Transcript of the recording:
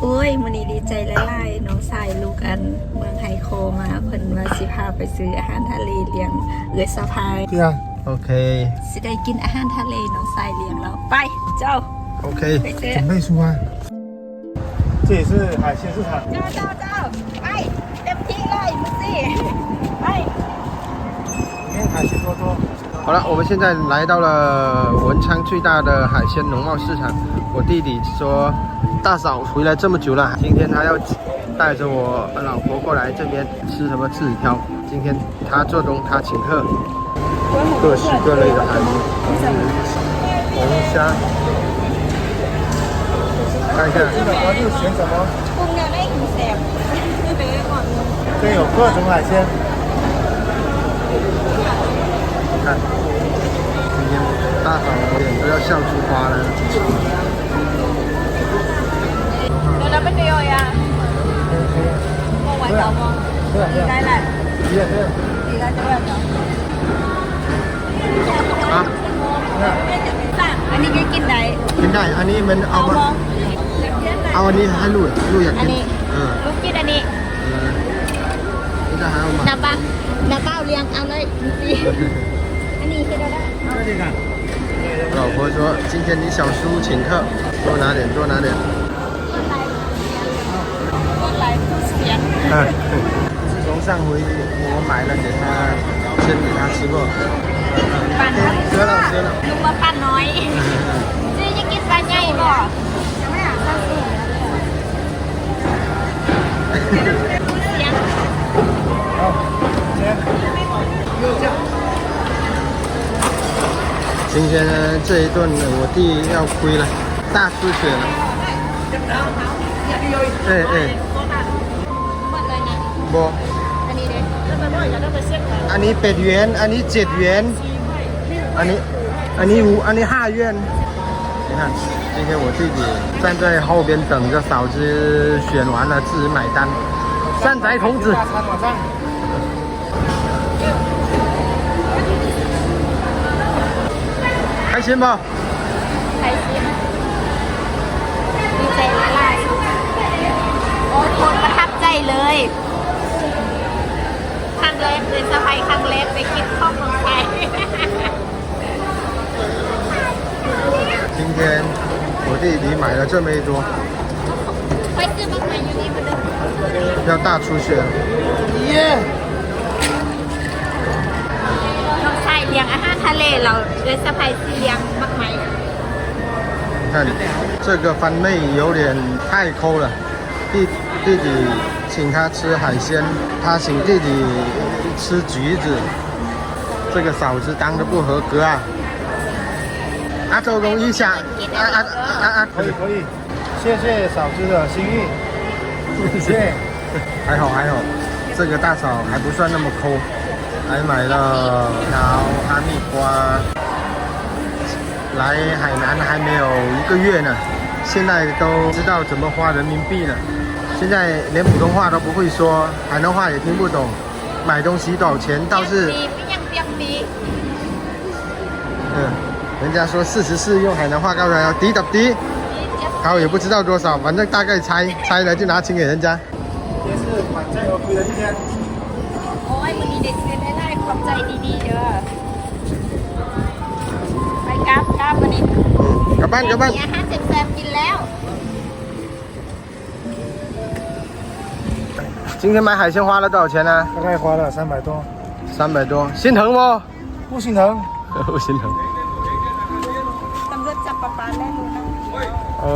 ໂອ້ຍ ມື້ນີ້ດີໃຈຫຼາຍໆ ນ້ອງຊາຍລູກອັນເມືອງໄຮຄໍມາ ເພິ່ນວ່າຊິພາໄປຊື້ອາຫານທະເລລ້ຽງເອື້ອຍສະພາຍ. ໂອເຄ ຊິໄດ້ກິນອາຫານທະເລນ້ອງຊາຍລ້ຽງແລ້ວ. ໄປ ເຈົ້າ. ໂອເຄ ໄປເຈີ. ເຈົ້າ ເຈົ້າ ໄປ ເຕັມທີ່ເລີຍ ມື້ນີ້ ໄປ. 好了，我们现在来到了文昌最大的海鲜农贸市场。我弟弟说，大嫂回来这么久了，今天他要带着我老婆过来这边吃什么自己挑。今天他做东，他请客，各式各类的海鲜，龙虾，看一下。 这有各种海鲜。看，今天大嫂的脸都要笑出花了。啊？ ອັນນີ້ກໍກິນໄດ້ ກິນໄດ້. ອັນນີ້ມັນເອົາມາ ເອົາອັນນີ້ໃຫ້ລູກ ລູກຢາກກິນ ອັນນີ້ ເອີ ລູກກິນອັນນີ້ ເອີ ນີ້ຈະຫາເອົາມາ ນ້ຳປາ ນ້ຳເປົ່າລ້ຽງ ເອົາເລີຍ ອັນນີ້ເຮັດເອົາໄດ້. 老婆说今天你小叔请客，多拿点，多拿点。 自从上回我买了给他，先给他吃过。饭，吃了，吃了。นึกว่า饭น้อย ซื้อจะกิน饭ใหญ่บ่ 今天呢，这一顿我弟要亏了。 大出血了。哎，哎。 ບໍ່ ອັນນີ້ແປດຫຍວນ ອັນນີ້ເຈັດຫຍວນ ອັນນີ້ ອັນນີ້ ອັນນີ້ຫ້າຫຍວນ. 你看，今天我弟弟站在后边等着嫂子选完了自己买单。善哉童子。 开心บ่ ໄປຊິ ດີໃຈຫຼາຍໆ ໂອ້ຍ ໂຄດປະທັບໃຈເລີຍ ຄັ້ງແລກເປັນສະໃພ້ ຄັ້ງແລກໄປກິນຂອງເມືອງໄທ. 今天我弟弟买了这么一桌， ໄປຊື້ໝາກໄມ້ຢູ່ນີ້ບໍ່ເດີ 要大出血了。耶！ ນ້ອງຊາຍລ້ຽງອາຫານທະເລ ແລ້ວເອື້ອຍສະໃພ້ຊິລ້ຽງໝາກໄມ້. 你看，这个番妹有点太抠了。弟，弟弟请她吃海鲜，她请弟弟吃橘子，这个嫂子当得不合格啊！啊，周公一下，啊啊啊啊！可以，可以。 谢谢嫂子的心意。谢谢。还好，还好，这个大嫂还不算那么抠，还买了桃、哈密瓜。来海南还没有一个月呢，现在都知道怎么花人民币了。现在连普通话都不会说，海南话也听不懂。 买东西多少钱，倒是 嗯，人家说四十四用海南话告诉他要 ตีตับตี เขา也不知道多少，反正大概猜，猜了就拿钱给人家。今天是还债还亏的一天。 ໂອ້ຍ ມື້ນີ້ໄດ້ຊື້ຫຼາຍໆ ຂອບໃຈດີໆເດີ ໄປກັບກັບມື້ນີ້ กลับบ้าน กลัບบ้าน ມີອາຫານແຊບໆກິນແລ້ວ. 今天买海鲜花了多少钱呢？大概花了三百多。三百多，心疼不？不心疼。不心疼。 ຕຳຫຼວດຈັບປະປາແລ້ວ ໂອ້